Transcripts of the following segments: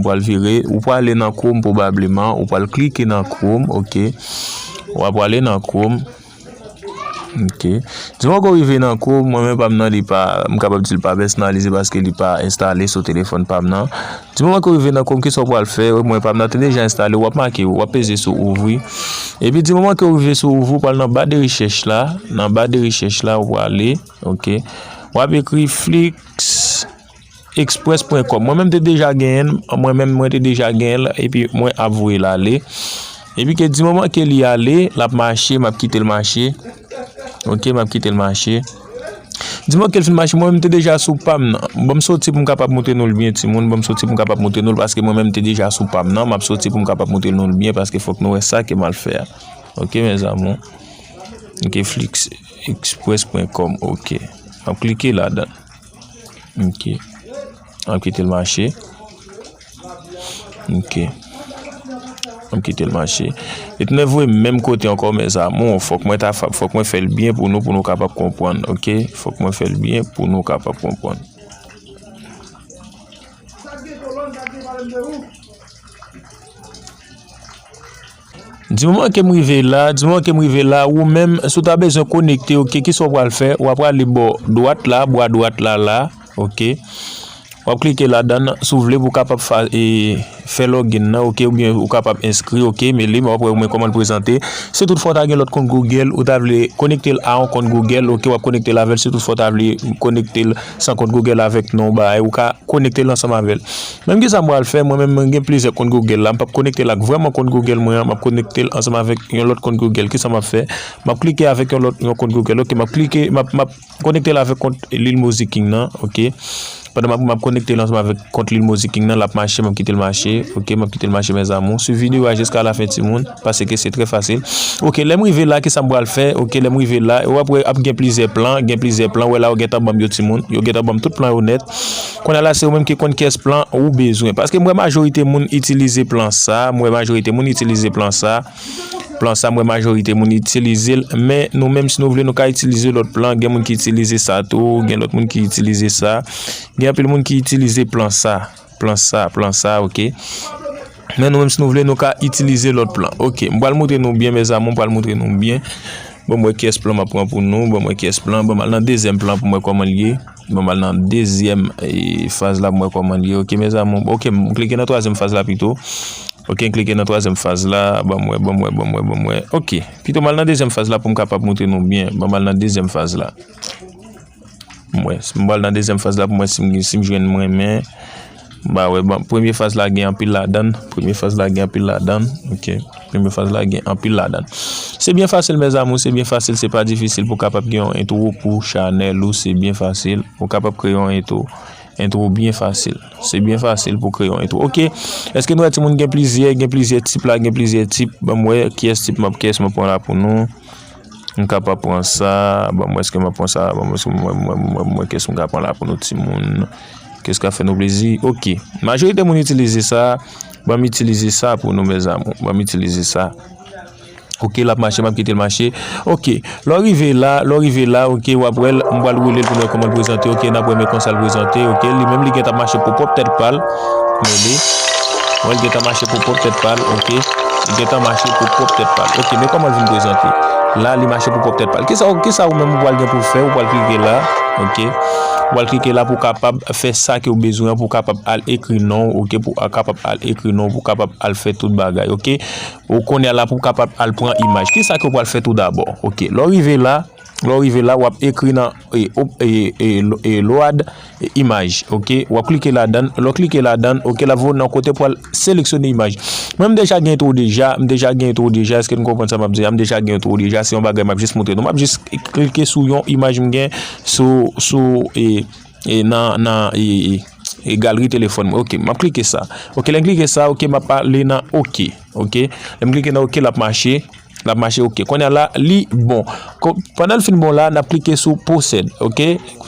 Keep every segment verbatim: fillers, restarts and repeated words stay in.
Pral vire, ou prale nan Chrome pwobableman, ou pral klike nan Chrome, ok. W ap prale nan Chrome. Ok. Di moman ke w rive nan Chrome, mwen menm pa m nan, li pa, m kapab di l pa pèsonalize paske li pa enstale sou telefòn pa m nan. Di moman ke w rive nan Chrome, kisa w pral fè? Mwen pa m nan te deja enstale, w ap make, w ap peze sou ouvri. Epi di moman ke w rive sou ouvri, w pral nan ba de rechèch la, nan ba de rechèch la, w prale, ok. W ap ekri Flix express point com. Mwen menm te deja genyen l, mwen menm mwen te deja genyen l, epi mwen ap voye l ale. Epi ke di moman ke li ale, l ap mache, m ap kite l mache. Ok, m ap kite l mache. Di moman ke l fin mache, mwen menm te deja sou pa m nan. Ban m soti pou m kapab montre nou l byen, timoun. Ban m soti pou m kapab montre nou l, paske mwen menm te deja sou pa m nan. M ap soti pou m kapab montre nou l byen, paske fòk nou wè sa ke m al fè a. Ok, mes amours. Ok, flix express point com. Ok. M ap klike ladan. Ok. An kite l mache. Ok. An kite l mache. Li tounen voye menm kote ankò, mes amours. Fòk mwen ta fa-, fòk mwen fè l byen pou nou, pou nou kapab konprann. Ok? Fòk mwen fè l byen pou nou kapab konprann. Di moman ke m rive la, di moman ke m rive la, ou menm, si w ta bezwen konekte, ok, kisa w pral fè? W ap prale bò dwat la, bwa dwat la, la, ok. W ap klike ladan l, si w vle pou w kapab fa-, e, fè login nan, ok, oubyen ou kapab enskri, ok, men li, men w ap wè mwen kòman l prezante. Si tout fwa w ta gen lòt kont Google, ou ta vle konekte l a yon kont Google, ok, w ap konekte l avè l, si tout fwa w ta vle konekte l san kont Google avèk non bagay, ou ka konekte l ansanm avè l. Menm ki sa m pral fè, mwen menm mwen gen plizyè kont Google la, m p ap konekte l ak vrèman kont Google mwen an, m ap konekte l ansanm avèk yon lòt kont Google. Ki sa m ap fè? M ap klike avèk yon lòt, yon kont Google. Ok, m ap klike, m ap, m ap konekte l avèk kont Lil Mozey King nan, ok. Pandan m ap, m ap konekte l ansanm avèk kont Lil Mozey King nan, l ap mache, m ap kite l mache, ok, m ap kite l mache, mes amours. Swiv videyo a jiska lafen, timoun. Paske se trè fasil. Ok, lè m rive la, ki sa m pral fè? Ok, lè m rive la, w ap wè ap gen plizyè plan, gen plizyè plan. Wè la, yo gentan ban m yo, timoun. Yo gentan ban m tout plan yo nèt. Kounye a la, se ou menm ki konn kiyès plan ou bezwen. Paske m wè majorite moun itilize plan sa, m wè majorite moun itilize plan sa. Plan sa, m wè majorite moun itilize l. Men nou menm, si nou vle, nou ka itilize lòt plan. Gen moun ki itilize sa tou, gen lòt moun ki itilize sa. Gen anpil moun ki itilize plan sa. Plan sa, plan sa, ok. Men nou menm, si nou vle, nou ka itilize lòt plan. Ok, m pral montre nou byen, mes amours, m pral montre nou byen. Ban m wè kiyès plan m ap pran pou nou, ban m wè kiyès plan, ban m al nan dezyèm plan pou m wè kòman l ye. Ban m al nan dezyèm, e, faz la pou m wè kòman l ye. Ok, mes amours, ok, m klike nan twazyèm faz la pito. Ok, m klike nan twazyèm faz la, ban m wè, ban m wè, ban m wè, ban m wè. Ok, pito m al nan dezyèm faz la pou m kapab montre nou byen. Ban m al nan dezyèm faz la. M wè, si m pral nan dezyèm faz la pou m wè si m, si m jwenn mwen, men, ba wè, bon, premye faz la gen anpil ladan l, premye faz la gen anpil ladan l, ok, premye faz la gen anpil ladan l. Se byen fasil, mes amours, se byen fasil, se pa difisil pou kapab gen yon entwo pou chanèl ou, se byen fasil, ou kapab kreye yon entwo, entwo byen fasil, se byen fasil pou kreye yon entwo, ok, èske nou wè timoun gen plizyè, gen plizyè tip la, gen plizyè tip, ban m wè, kiyès tip m ap, kiyès m ap pran la pou nou. M kapab pran sa, ban m wè èske m ap pran sa, ban m wè èske m, mwen, mwen, mwen, mwen, kiyès m ka pran la pou nou timoun. Kiyès ka fè nou plezi? Ok. Majorite moun itilize sa, ban m itilize sa pou nou, mes amours. Ban m itilize sa. Ok, l ap mache, m ap kite l mache. Ok. Lè w rive la, lè w rive la, ok, w ap wè l, m pral woule l pou nou wè kòman l prezante, ok, n ap wè men konsa l prezante, ok, li menm li gentan mache pou pwòp tèt pa l. Men li, wè l gentan mache pou pwòp tèt pa l, ok. Li gentan mache pou pwòp tèt pa l. Ok, men kòman l vin prezante? La, li mache pou pwòp tèt pa l. Kisa, kisa ou menm ou pral gen pou fè? Ou pral klike la, ok. Ou pral klike la pou kapab fè sa ke w bezwen an, pou kapab al ekri non w, ok, pou a-, kapab al ekri non w, pou kapab al fè tout bagay, ok. Ou konnen la pou kapab al pran imaj. Kisa ke w pral fè tou dabò? Ok, lè w rive la, lè w rive la, w ap ekri nan, e, op-, e, e, lo-, e, load, e, imaj, ok? W ap klike ladan l. Lè w klike ladan l, ok, l ap voye w nan kote pou al seleksyone imaj. Mwen, m deja gen entwo deja, m deja gen entwo deja, èske nou konprann sa m ap di a? M deja gen entwo deja, se yon bagay m ap jis montre nou. M ap jis klike sou yon imaj m gen sou, sou, e, e, nan, nan, e, e, e, galri telefòn mwen. Ok, m ap klike sa. Ok, lè m klike sa, ok, m ap ale nan ok, ok. Lè m klike nan ok, l ap mache. L ap mache, ok. Kounye a la, li bon. Ko-, pandan l fin bon la, n ap klike sou possède, ok.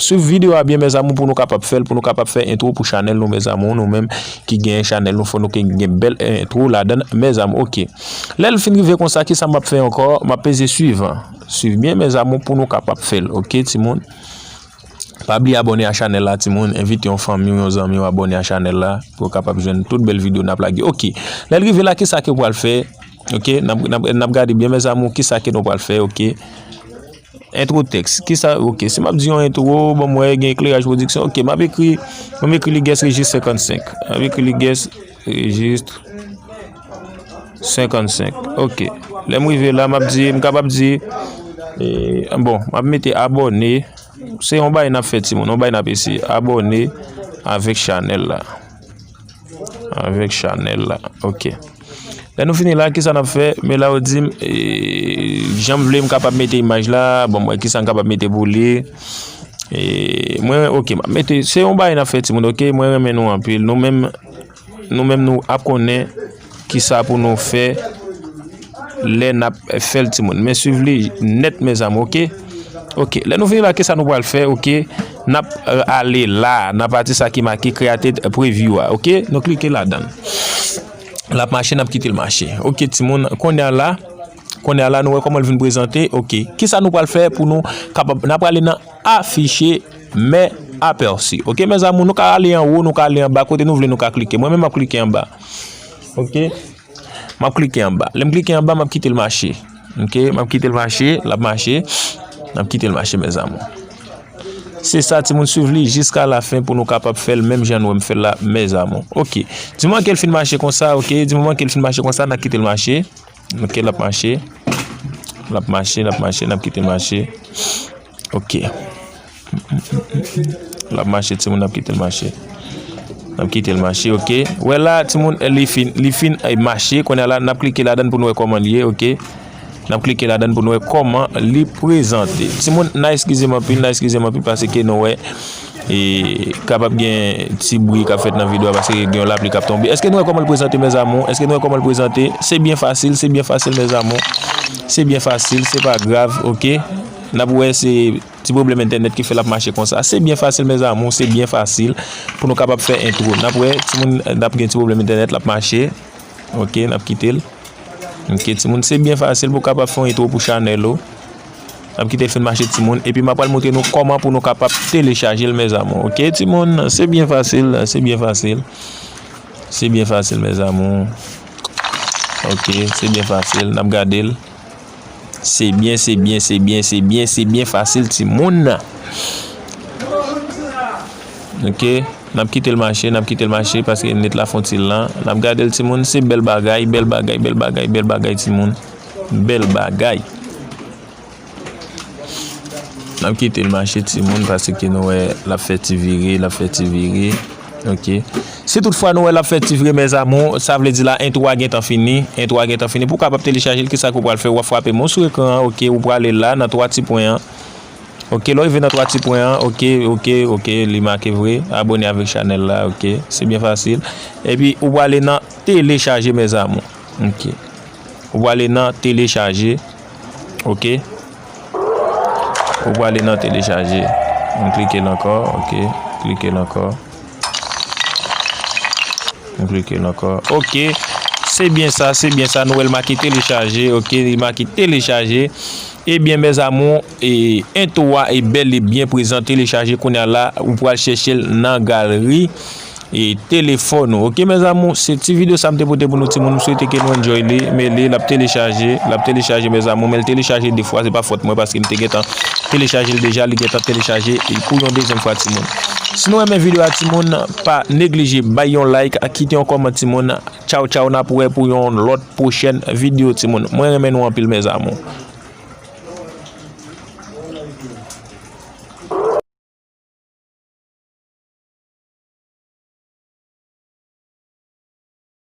Swiv videyo a byen, mes amours, pou nou kapab fè l, pou nou kapab fè entwo pou chanèl nou, mes amours. Nou menm ki gen chanèl nou, fò nou ke gen bèl entwo ladan l, mes amours, ok. Lè l fin rive konsa, kisa m ap fè ankò? M ap peze suivan. Swiv byen, mes amours, pou nou kapab fè l, ok, timoun. Pa bliye abòne a chanèl la, timoun. Envite yon fanmi w, yon zanmi w abòne a chanèl la pou yo kapab jwenn tout bèl videyo n ap lage. Ok. Lè l rive la, kisa ke w pral fè? Ok, n ap, n ap, n ap gade byen, mezanmi, kisa ke nou pral fè, ok? Entwo tèks. Kisa, ok, si m ap di yon entwo, bon, m wè gen ekleraj pwodiksyon. Ok, m ap ekri, m ap ekri Ligues Régis senkannsenk. M ap ekri Ligues Régis senkannsenk. Ok. Lè m rive la, m ap di, m kapab di, e, bon, m ap mete abòne. Se yon bagay n ap fè, timoun, yon bagay n ap eseye. Abòne avèk chanèl la. Avèk chanèl la. Ok. Lè nou fini la, kisa n ap fè? Men la, yo di m, e, jan m vle, m kapab mete imaj la. Bon, m wè kisa m kapab mete pou li. E, mwen, ok, m ap mete, se yon bagay n ap fè, timoun, ok? Mwen renmen nou anpil. Nou menm, nou menm, nou ap konnen kisa pou nou fè lè n ap fè l, timoun. Men swiv li nèt, mezanmi, ok? Ok, lè nou fini la, kisa nou pral fè, ok? N ap, e, ale la, nan pati sa ki make Created Preview a, ok? Nou klike ladan l. L ap mache, n ap kite l mache. Ok, timoun, kounye a la, kounye a la, nou wè kòman l vin prezante, ok. Kisa nou pral fè pou nou kapab, n ap prale nan afiche, men apèsi. Ok, mezanmi, nou ka ale anwo, nou ka ale anba, kote nou vle, nou ka klike. Mwen menm, m ap klike anba. Ok? M ap klike anba. Lè m klike anba, m ap kite l mache. Ok? M ap kite l mache, l ap mache. M ap kite l mache, mezanmi. Se sa, timoun, swiv li jiska lafen pou nou kapab fè l menm jan nou wè m fè l la, mezanmi. Ok. Di moman ke l fin mache konsa, ok? Di moman ke l fin mache konsa, n a kite l mache. Ok, l ap mache. L ap mache, l ap mache, n ap kite l mache. Ok. L ap mache, timoun, n ap kite l mache. N ap kite l mache, ok. Wè la, timoun, li fin, li fin, e, mache. Kounye a la, n ap klike ladan l pou nou wè kòman l ye, ok. N ap klike ladan l pou nou wè kòman li prezante. Timoun, n a eskize m anpil, n a eskize m anpil paske nou wè, e, kapab gen ti bri k ap fèt nan videyo a paske gen yon lapli k ap tonbe. Èske nou wè kòman l prezante, mes amours? Èske nou wè kòman l prezante? Se byen fasil, se byen fasil, mes amours. Se byen fasil, se pa grav, ok? N ap wè se ti pwoblèm entènèt ki fè l ap mache konsa. Se byen fasil, mes amours, se byen fasil pou nou kapab fè entwo. N ap wè, timoun, n ap gen ti pwoblèm entènèt, l ap mache. Ok, n ap kite l. Ok, timoun, se byen fasil pou w kapab fè yon entwo pou chanèl ou. N ap kite l fin mache, timoun. Epi m ap pral montre nou kòman pou nou kapab telechaje l, mes amours. Ok, timoun, se byen fasil, se byen fasil. Se byen fasil, mes amours. Ok, se byen fasil. N ap gade l. Se byen, se byen, se byen, se byen, se byen fasil, timoun. Ok, n ap kite l mache, n ap kite l mache, paske nèt la fè yon ti lan. N ap gade l, timoun, se bèl bagay, bèl bagay, bèl bagay, bèl bagay, timoun. Bèl bagay. N ap kite l mache, timoun, paske nou wè l ap fè ti vire, l ap fè ti vire. Ok. Si toutfwa nou wè l ap fè ti vire, mes amours, sa vle di la, entwo a gentan fini. Entwo a gentan fini. Pou w kapab telechaje l, kisa ke w pral fè? W ap frape men w sou ekran an, ok, ou prale la, nan twa ti pwen an. Ok, lè w rive nan twa ti pwen an, ok, ok, ok, li make vre. Abòne avèk chanèl la, ok. Se byen fasil. Epi, ou prale nan telechaje, mes amours. Ok. Ou prale nan telechaje. Ok. Ou prale nan telechaje. M klike l ankò. Ok. Klike l ankò. M klike l ankò. Ok. Se byen sa, se byen sa. Nou wè l make telechaje. Ok. Li make telechaje. Ebyen, mes amours, e, entwo a e bèl e byen prezan telechaje. Kounye a la, ou pral chèche l nan galri e telefòn ou. Ok, mes amours, se ti videyo sa m te pote pou nou, timoun. M swete ke nou enjoy li. Men li, l ap telechaje, l ap telechaje, mes amours. Men l telechaje de fwa, se pa fòt mwen, paske m te gentan telechaje l deja, li gentan telechaje e pou yon dezyèm fwa, timoun. Si nou renmen videyo a, timoun, pa neglije bay yon like, kite yon kòman, timoun. Tchaw, tchaw, n ap wè pou yon lòt pwochèn videyo, timoun. Mwen renmen nou anpil, mes amours.